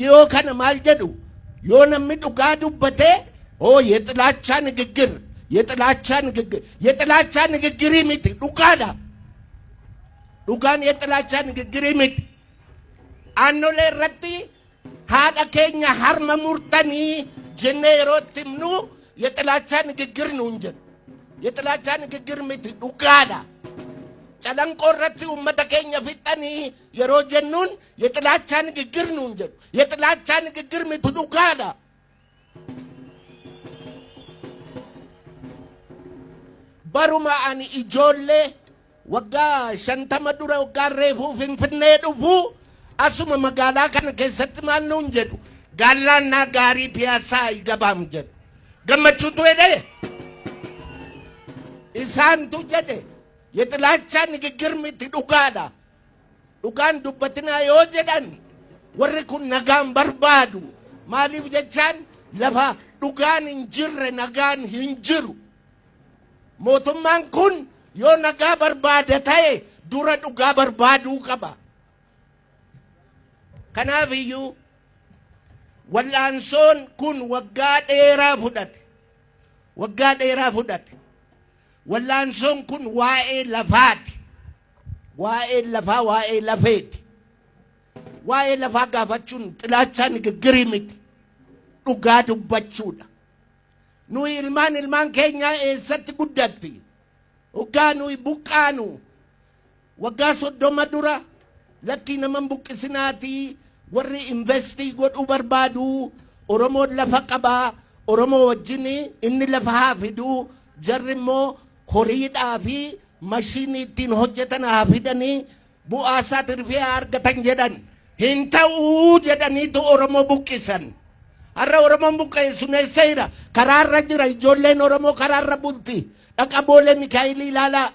Dhiyoo kana maal jedhu? Yoo namni dhugaa dubbate, "Oo, የጥላቻ ንግግር፣ የጥላቻ ንግግር።" የጥላቻ ንግግrii miti, dhugaadha. Dhugaan የጥላቻ ንግግrii miti. Aannolee irratti haadha keenya harma murtanii jennee yeroo itti himnu የጥላቻ ንግግር nuun jedhu. የጥላቻ ንግግር miti, dhugaadha. Calanqoo irratti uummata keenya fixanii yeroo jennuun የጥላቻ ንግግር nuun jedhu. የጥላቻ ንግግር miti, dhugaadha. Baruma ani ijoollee waggaa 50 dura, waggaa reefuu Finfinnee dhufu, asuma magaalaa kana keessatti maal nuun jedhu? "ጋላና ጋሪ ፒያሳ አይገባም" jedhu. Gammachuutu jedhe? Isaantu jedhe. የጥላቻ ንግግር miti, dhugaadha. Dhugaan dubbatinaa yoo jedhan warri kun nagaan barbaadu. Maaliif jechaan, lafa dhugaan hin jirre nagaan hin jiru. Mootummaan kun yoo nagaa barbaada ta'e dura dhugaa barbaaduu qaba. Kanaaf iyyuu wal'aansoon kun waggaa dheeraa fudhate. Waggaa dheeraa fudhate. Wal'aansoon kun waa'ee lafaati. Waa'ee lafaa, waa'ee lafeeti. Waa'ee lafaa gaafachuun ጥላቻ ንግግrii miti. Dhugaa dubbachuudha. Nuyi ilmaan ilmaan keenyaa eessatti guddatti? Waggaa nuyi buqqaanu waggaa 30 dura, "Lakkii, naman buqqisinaatii, warri invest godhuu barbaadu, Oromoon lafa qabaa, Oromoo wajjin inni lafa haa fiduu, jarri immoo horiidhaa fi mashiinii ittiin hojjetan haa fidanii, bu'aa isaa tirfii haa argatan" jedhan. "Hin ta'uu" jedhaniitu Oromoo buqqisan. Har'a Oromoon buqqa'e sun eessa jira? Karaarra jira. Ijoolleen Oromoo karaarra bulti. Dhaqa Boolee Mikaa'ilii ilaalaa.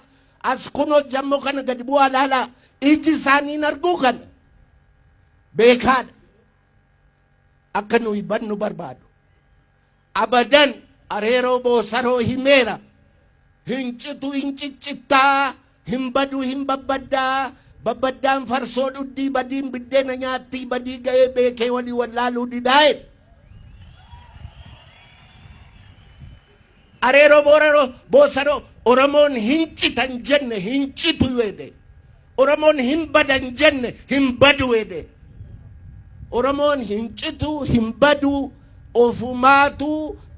As kunoo jammoo kana gadi bu'aa ilaalaa. Iji isaanii arguu kana beekaadha. Akka nuyi bannu barbaadu. Abadan, Areeroo Boosaroo himeera. Hin citu, hin ciccittaa, hin badu, hin babbaddaa. Babbaddaan farsoo dhuddii, badiin biddeena nyaattii, badii ga'ee beekee walii wallaaluu didaa'e. Areeroo Booraroo Boosaroo Oromoon hin citan jenne, hin citu jedhe. Oromoon hin badan jenne, hin badu jedhe. Oromoon hin citu, hin badu, ofumaatu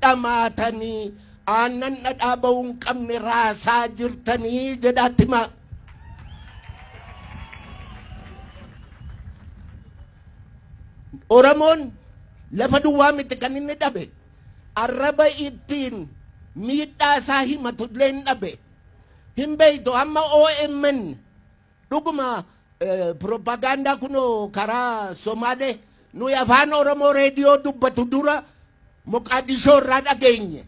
dhamaatanii aannan dhadhaa ba'uu hin qabne raasaa jirtanii jedhaatti himaa. Oromoon lafa duwwaa miti kan inni dhabe. Arraba ittiin miidhaa isaa himatu illee hin dhabe. Hin beektu, amma OMN dhuguma propagaandaa kunoo karaa Somaalee nuyi afaan Oromoo reediyoo dubbatu dura Moqaadishoo irraa dhageenye.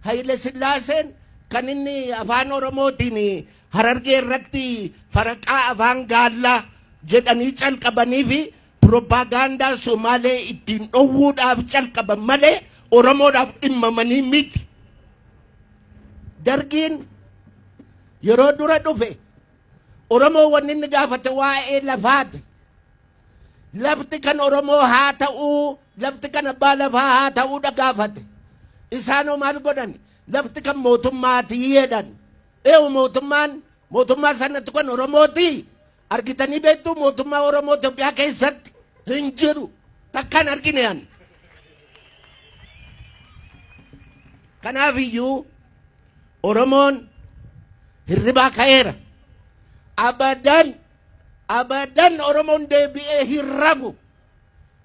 Haile Sillaaseen kan inni afaan Oromootiin Harargee irratti faraqaa afaan gaallaa jedhanii calqabanii fi propagaandaa Somaalee ittiin dhowwuudhaaf calqaban malee Oromoodhaaf dhimmamanii miti. Dargiin yeroo dura dhufe Oromoo wanni inni gaafate waa'ee lafaati. Lafti kan Oromoo haa ta'uu, lafti kan abbaa lafaa haa ta'uudha gaafate. Isaanoo maal godhan? "Lafti kan mootummaatii" jedhan. Eewu, mootummaan mootummaa sanatti kan Oromooti. Argitanii beektu mootummaa Oromoo Itoophiyaa keessatti? Hin jiru. Takkaan argine an. Kanaaf iyyuu Oromoon hirribaa ka'eera. Abadan, abadan Oromoon deebi'ee hin rafu.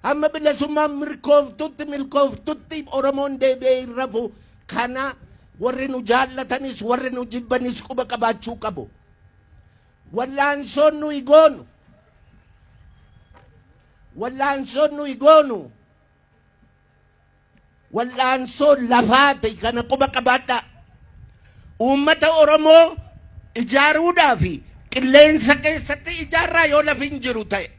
Hamma bilisummaan milkooftutti milkooftutti Oromoon deebi'ee hin rafu. Kana warri nu jaallatanis warri nu jibbanis quba qabaachuu qabu. Wallaansoon nuyi goonu, wallaansoon nuyi goonu wallaansoo lafaati. Kana quba qabaadhaa. Uummata Oromoo ijaaruudhaaf qilleensa keessatti ijaarraa yoo lafi hin jiru ta'e?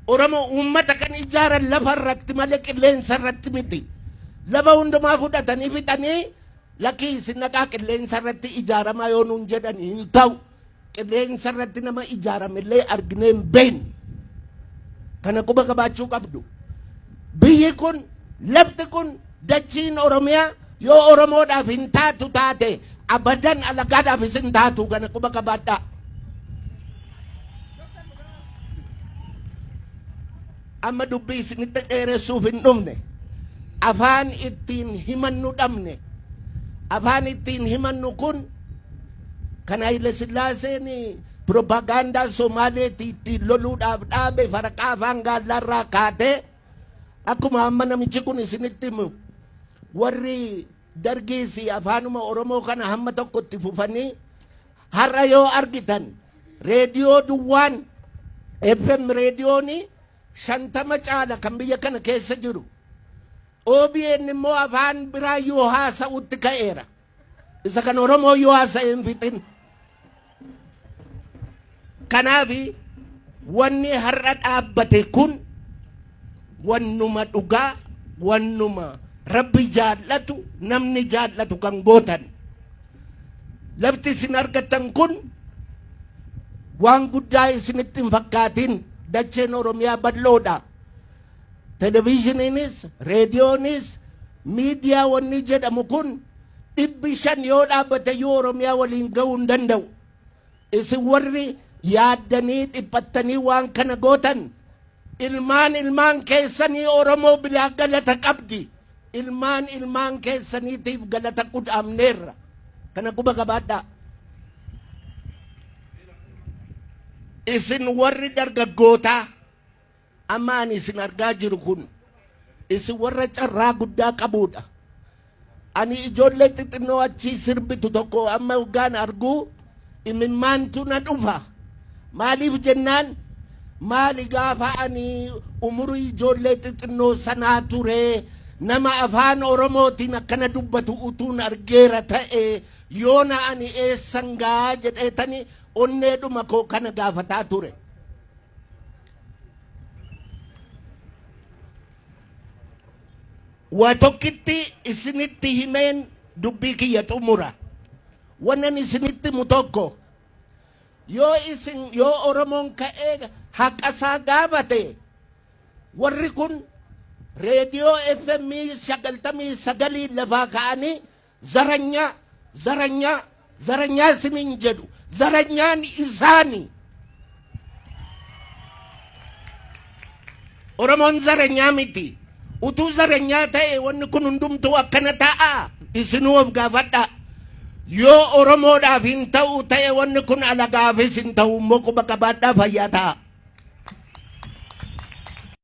Oromoo uummata kan ijaaran lafa irratti malee qilleensa irratti miti. Lafa hundumaa fudhatanii fixanii, "Lakkii, isin naqaa qilleensa irratti ijaaramaa" yoo nuun jedhan hin ta'u. Qilleensa irratti nama ijaaramellee arginee hin beeknu. Kana quba qabaachuu qabdu. Biyyi kun, lafti kun, dachiin Oromiyaa yoo Oromoodhaaf hin taatu taate, abadan alagaadhaafis hin taatu. Kana quba qabaadhaa. Amma dubbii isinitti dheeressuuf hin dhufne. Afaan ittiin himannu dhabne. Afaan ittiin himannu kun kan Haile Sillaaseen propagaandaa Somaaleetii ittiin loluudhaaf dhaabe, faraqaa afaan gaallaarraa kaatee, akkuma amma namichi kun isinitti himu, warri Dargiis afaanuma Oromoo kana hamma tokko itti fufanii, har'a yoo argitan reediyoo duwwaan FM reediyoon 50 caala kan biyya kana keessa jiru. OBN immoo afaan biraa yoo haasa'utti ka'eera. Isa kan Oromoo yoo haasa'e hin fixin. Kanaaf wanni har'a dhaabbate kun wannuma dhugaa, wannuma Rabbi jaallatu, namni jaallatu kan gootan. Lafti isin argattan kun waan guddaa isinitti hin fakkaatin. Dacheen Oromiyaa bal'oodha. Televizhiniinis, reediyoonis, miidiyaa wanni jedhamu kun 500 yoo dhaabbate iyyuu Oromiyaa waliin ga'uu hin danda'u. Isin warri yaaddanii dhiphattanii waan kana gootan, ilmaan ilmaan keessanii, Oromoo bilaa galata qabdi. Ilmaan ilmaan keessaniitiif galata qudhaamneerra. Kana quba qabaadhaa. Isin warri dargaggootaa amma ani isin argaa jiru kun, isin warra carraa guddaa qabuudha. Ani ijoollee xixinnoo achii sirbitu tokko amma hoggaan arguu imimmaantu na dhufa. Maaliif jennaan, maali gaafa ani umurii ijoollee xixinnoo sanaa ture nama afaan Oromootiin akkana dubbatu utuun argeera ta'e, yoona ani eessan gaa jedheetani onneedhuma koo kana gaafataa ture. Waa tokkitti isinitti himeen dubbii kiyya xumura. Wannan isinitti himu tokko, yoo isin, yoo Oromoon ka'ee haqa isaa gaafate, warri kun reediyoo FM 99 lafaa ka'anii "Zaranyaa, zaranyaa, zaranyaa" isiniin jedhu. Zaranyaan isaani. Oromoon zaranyaa miti. Utuu zaranyaa ta'e wanni kun hundumtuu akkana ta'a? Isinuu of gaafadhaa. Yoo Oromoodhaaf hin ta'u ta'e, wanni kun alagaafis hin ta'u immoo quba qabaadhaa. Fayyaa ta'a.